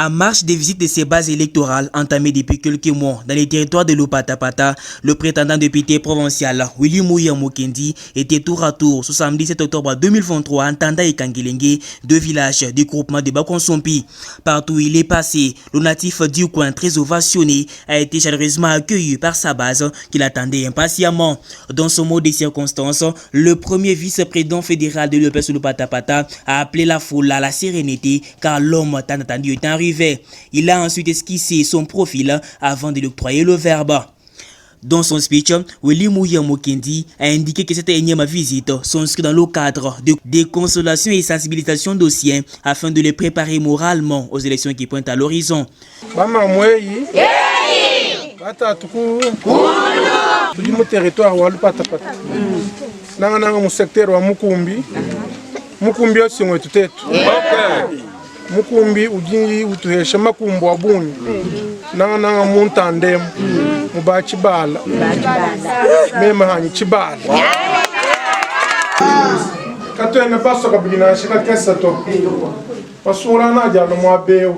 En marge des visites de ses bases électorales entamées depuis quelques mois dans les territoires de Lupatapata, le prétendant député provincial Willy Mouya Mukendi était tour à tour ce samedi 7 octobre 2023 en Tanda et Kangelenge, deux villages du groupement de Bakonsompi. Partout où il est passé, le natif du coin très ovationné a été chaleureusement accueilli par sa base qu'il attendait impatiemment. Dans ce mot des circonstances, le premier vice-président fédéral de l'UDPS Lupatapata a appelé la foule à la sérénité car l'homme tant attendu est arrivé. Il a ensuite esquissé son profil avant de lui octroyer le verbe. Dans son speech, Willy Mouya Mukendi a indiqué que cette énième visite s'inscrit dans le cadre de des consolations et sensibilisation dossiers afin de les préparer moralement aux élections qui pointent à l'horizon. Bamamu batatu ku tudi mu territoire wa Lupatapata nangananga mu secteur wa Mukumbi. Mukumbi osingo wetu tetu Mukumbi udi utuhesha makumbu a bungi nangananga mu ntandemu mu ba tshibala meme hanyi tshibala katuena basua kabidi nansha kakese to. Masungula adi alua muaba eu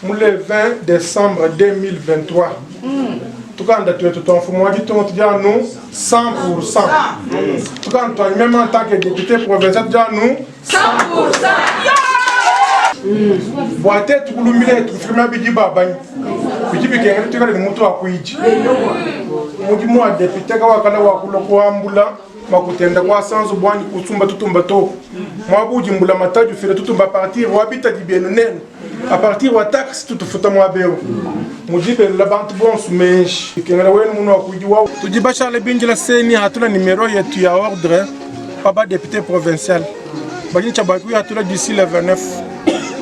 mu le 20 decembre 2023. Tukanda tuetu tua mfumu wa ditunga tudi anu 100%. Tukanda tuanyi meme en tant que député provincial tudi anu 100%. Bua tetu kulumbila etu kufika bidi babanyi bidi bikengela tuikale ne mutu wa kuidi. Mudimu wa député kawakala wa kulua kuambula makutenda kwa sanzu bwanyi kusumba tutumba to mwabudi mbula matadi ufila tutumba a partir wa bitadi bienu nenu a partir wa taxe tutufuta mwabeu mudibelela bantu bonso menji ikengela wenu munu wakuidi wa tudi bashala bindila seni hatula numero yetu ya ordre pa ba député provincial badi cha baku hatula d'ici le 29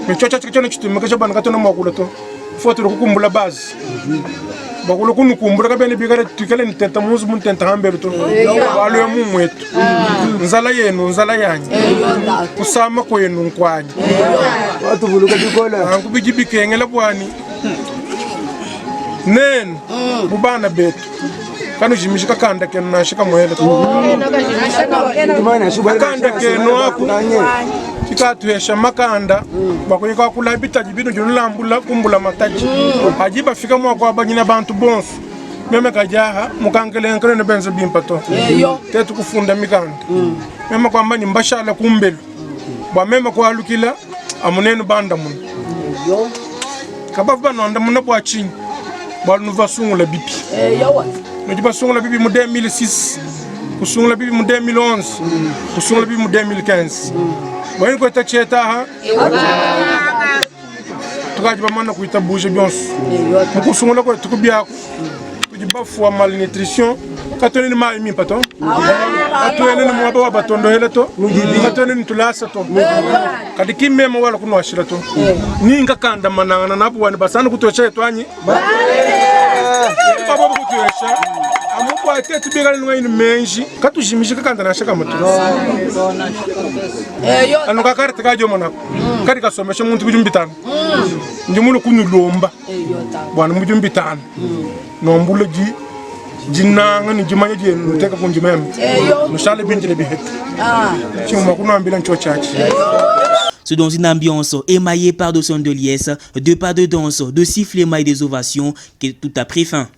mais cho cho cho chitumika cha bana katona mwakula to fo tuli kukumbula base bakulu kunukumbula kabene bikale tuikale ntenta muzu muntenta hambelu to walwe mumwetu nzala yenu nzala yanyi kusama kwenu nkwanyi nanku bidi bikengela bwani nenu bubana betu kanujimiji kakanda kenu nansha kamuele kakanda kenu aku kikatuhesha makanda bakuika kula bitaji binu junulambula kumbula mataji adi bafika mua kuabanyina bantu bonso meme kajaha mukankelenkele ne benza bimpa to tetu kufunda mikanda meme kwamba ni mbashala kumbelu bua meme kualukila amunenu bandamuna kabavu banondamuna bua tshinyi bualu nuvasungula bibi nudi basungula bibi mu 2006 kusungula bibi mu 2011 kusungula bibi mu 2015 bweni kweta tshietaha tukadi bamana kuitabuja bionso mukusungula kwetu kubiaku tudi bafua malnutrition katuena ne mayi mimpa to katuena ne muaba wa batondohela to katuena ne tulasa to kadi ki meme wala kunuashila to ninga kanda manangana nabu wani basana kutuesha yetu anyi babo kutuesha amukwate tubikale nwaini menji katujimije kakanda nasha kamatu anu kakarite kajomonako kadi kasomesha muntu bidimu bitanu ndi mulu kunulomba bwana mu bidimu bitanu nombula di dinanga ne dimanya dienu nuteka kundi meme nushale bindile biheta tshimuma kunuambila ntshio tshiatshi. C'est dans une ambiance émaillée par de sons de liesse, de pas de danse, de sifflements et des ovations que tout a pris fin.